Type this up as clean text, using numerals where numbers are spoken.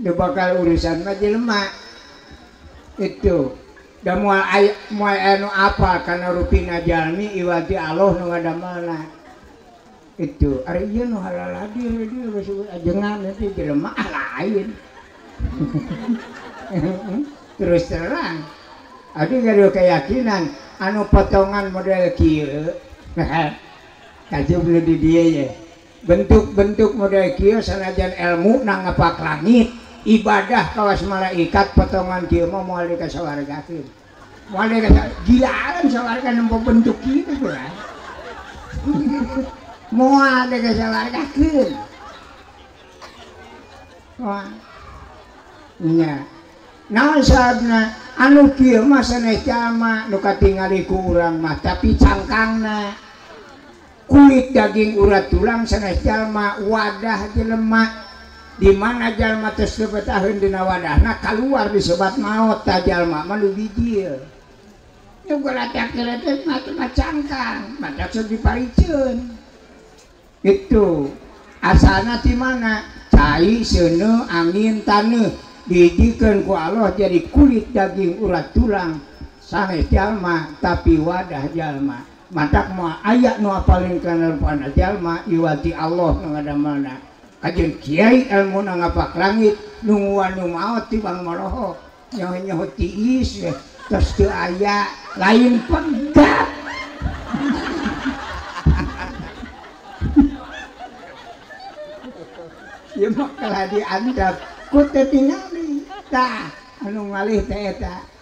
Nu bakal urusan mah jelema. Itu da moal aya moal anu apal kana rupina jalmi iwati Allah nu ngadamelna. Itu ari ieu nu halaladir dieu geus ajengan teh jelema lain. Terus terang abdi gaduh keyakinan anu potongan model kieu kajub nu di dieu ye bentuk-bentuk model kieu sanajan ilmu na ngapak langit ibadah kawas malaikat potongan kieu mah moal dikasawargakeun moal gilaan sawarga nempo bentuk kieu teh moal dikasawargakeun moal nya naon sababna anu kieu mah sanes jalma nu katingali ku urang mah tapi cangkangna kulit daging urat tulang sanes jalma wadah jelema di mana jalma tos teu betaheun dina wadahna kaluar disebat maot tah jalma mah nu bijil nu garatak-garatak mah cangkang matak sok dipariceun itu asalna ti mana cai seuneu angin taneuh dijikeun ku Allah jadi kulit daging urat tulang sanes jalma tapi wadah jalma matak moal aya nu apalin kana rupana jalma iwati Allah nu ngadamelna kajeun kiai elmuna ngapak langit nungguan nu maot tibang moroho nyaho-nyaho tiis tos teu aya lain pegat ieu mah kalah diantap ku teu tingali tah anu ngalih teh eta